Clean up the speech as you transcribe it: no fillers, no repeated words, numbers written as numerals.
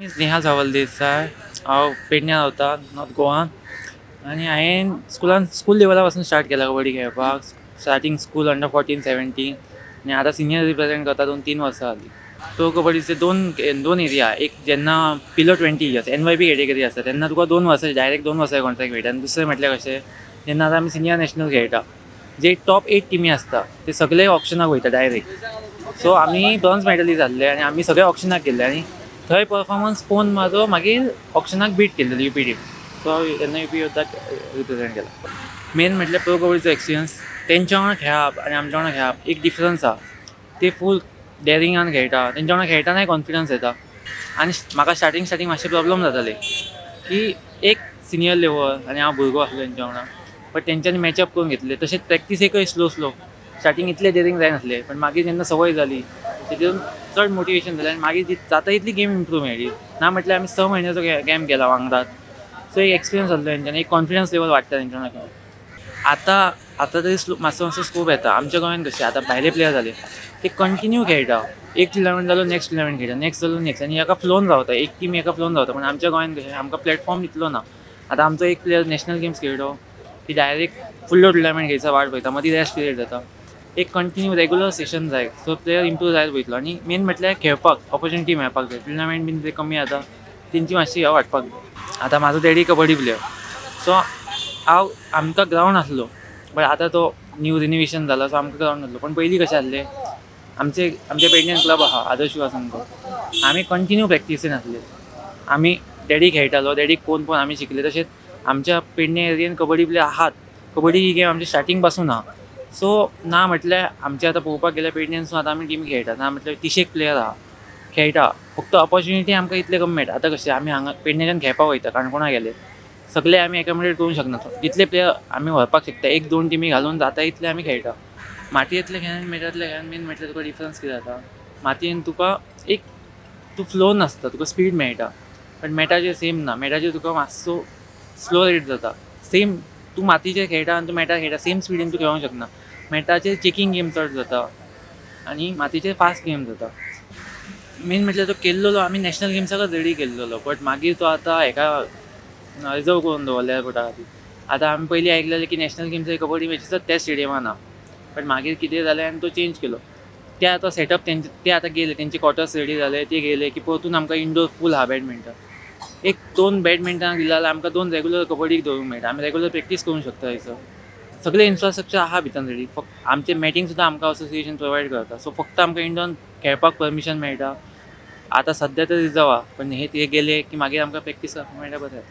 Is Neha Sawal Desai. हांव पेडण्यां रावता, नॉर्थ गोवान. आनी हांवें स्कुलान, स्कूल लेवला पासून स्टार्ट केला कबड्डी खेळपाक. स्टार्टींग स्कूल अंडर 14, 17 आनी आतां सिनियर रिप्रेझेंट करता. 2-3 वर्सां जालीं. प्रो कबड्डीचे दोन दोन एरिया. एक जेन्ना बिलो 20 इयर्स एनवायपी कॅटेगरी आसता, तेन्ना तुका 2 वर्सां, डायरेक्ट 2 वर्सां कॉन्ट्रॅक्ट मेळटा. आनी दुसरें म्हटल्यार कशें, जेन्ना आतां आमी सिनियर नॅशनल खेळटा, जे टॉप 8 टिमी आसता ते सगळे ऑक्शनाक वयता डायरेक्ट. सो आमी ब्रॉन्ज मेडली जाल्ले आनी आमी सगळे ऑक्शनाक गेल्ले आनी थंय परफॉर्मन्स पळोवन म्हाजो मागीर ऑक्शनाक बीट केल्लेली युपी टीम. सो हांव तेन्ना युपी योद्धाक रिप्रेझेंट केला. मेन म्हटल्यार प्रो कबड्डीचो एक्सपिरियन्स, तेंच्या वांगडा खेळप आनी आमच्या वांगडा खेळप एक डिफरन्स आहा. ते फूल डेरिंगान खेळटा, तेंच्या वांगडा खेळटानाय कॉन्फिडन्स येता. आनी म्हाका स्टार्टींग स्टार्टींग मातशे प्रॉब्लम जाताले की एक सिनियर लेवल आनी हांव भुरगो आसलो तेंच्या वांगडा, बट तेंच्यांनी मॅचअप करून घेतले. तशेंच प्रॅक्टिसेकय स्लो स्लो, स्टार्टींग इतले डेरिंग जायनासले, पण मागीर जेन्ना संवय जाली, तितून चड मोटिवेशन जालें आनी मागीर जाता तितली गेम इम्प्रूव मेळ्ळी. ना म्हटल्यार आमी 6 म्हयन्याचो कॅम्प केला वांगडात. सो एक एक्सपिरियन्स जाल्लो तेंच्यांनी, एक कॉन्फिडन्स लेवल वाडटा तेंच्या वांगडा खेळून. आतां आतां तरी स्लो, मातसो मातसो स्कोप येता. आमच्या गोंयान कशें, आतां भायले प्लेयर जाले, ते कंटिन्यू खेळटा. एक टुर्नामेंट जालो, नेक्स्ट टुर्नामेंट खेळटा, नेक्स्ट जालो, नेक्स्ट, आनी एका फ्लोन रावता, एक टीम एका फ्लोन रावता. पण आमच्या गोंयान कशें, आमकां प्लॅटफॉर्म तितलो ना. आतां आमचो एक प्लेयर नॅशनल गेम्स खेळ्ळो की डायरेक्ट फुडलो टुर्नामेंट खेळचा वाट पळयता, मदीं रेस्ट पिरियड जाता. एक कंटिन्यू रेगुलर सेशन जाय, सो प्लेयर इम्प्रूव जायत वयतलो. आनी मेन म्हटल्यार खेळपाक ऑपॉर्च्युनिटी मेळपाक जाय. टुर्नामेंट बीन ते कमी जाता, तेंची मातशी हें वाडपाक जाय. आतां म्हाजो डॅडी कबड्डी प्लेयर, सो हांव आमकां ग्रावंड आसलो, बट आतां तो न्यू रिनोवेशन जाला, सो आमकां ग्रावंड जातलो. पण पयलीं कशें आसलें, आमचे आमच्या पेडण्यान क्लब आहा, आदर्श युवा संघ. आमी कंटिन्यू प्रॅक्टिसीन आसले. आमी डॅडी खेळटालो, डॅडीक पळोवन पळोवन आमी शिकले. तशेंच आमच्या पेडणे एरियेन कबड्डी प्लेयर आहात. कबड्डी ही गेम आमची स्टार्टींग पासून आहा. सो ना म्हटल्यार आमचे आतां पळोवपाक गेल्यार पेडण्यानसून आतां आमी टीम खेळटा, ना म्हटल्यार तिशेक प्लेयर आहा खेळटा. फक्त ऑपॉर्च्युनिटी आमकां इतले कमी मेळटा. आतां कशें, आमी हांगा पेडण्याच्यान खेळपाक वयता, काणकोणा गेले, सगळे आमी एकोमोडेट करूंक शकना. जितले प्लेयर आमी व्हरपाक शकता, एक दोन टिमी घालून जाता इतले आमी खेळटा. मातयेंतले खेळान आनी मेटांतल्या खेळान मेन म्हटल्यार तुका डिफरन्स कितें जाता, मातयेन तुका एक तूं फ्लो नासता, तुका स्पीड मेळटा, पण मेटाचेर सेम ना. मेटाचेर तुका मातसो स्लो रेट जाता. सेम तूं मातयेचेर खेळटा आनी तूं मेटार खेळटा, सेम स्पिडीन तूं खेळोंक शकना. मेटाचेर चेकींग गेम चड जाता आनी मातयेचेर फास्ट गेम जाता. मेन म्हटल्यार तो केल्लोलो आमी नॅशनल गेम्साकच रेडी केल्लोलो, बट मागीर तो आतां हेका रिजर्व करून दवरला एअरपोर्टा खातीर. आतां आमी पयलीं आयकलेलें की नॅशनल गेम्स कबड्डी मॅचीस त्याच स्टेडियमान आहा, बट मागीर कितें जालें आनी तो चेंज केलो. ते आतां सेटअप तेंचे, ते आतां गेले, तेंचे क्वॉर्टर्स रेडी जाले, ते गेले की परतून आमकां इंडोर फूल आहा बॅडमिंटन. एक दोन बॅडमिंटनाक दिला जाल्यार आमकां दोन रेगुलर कबड्डीक दवरूंक मेळटा. आमी रेगुलर प्रॅक्टीस करूंक शकता. थंयसर सगळें इन्फ्रास्ट्रक्चर आहा भितर रेडी. फक्त आमचें मॅटींग सुद्दां आमकां असोसिएशन प्रोवायड करता. सो फक्त आमकां इंडोर खेळपाक परमिशन मेळटा. आतां सद्या तरी रिजर्व आहा, पण हे ते गेले की मागीर आमकां प्रॅक्टीस करपाक मेळटा. बरें.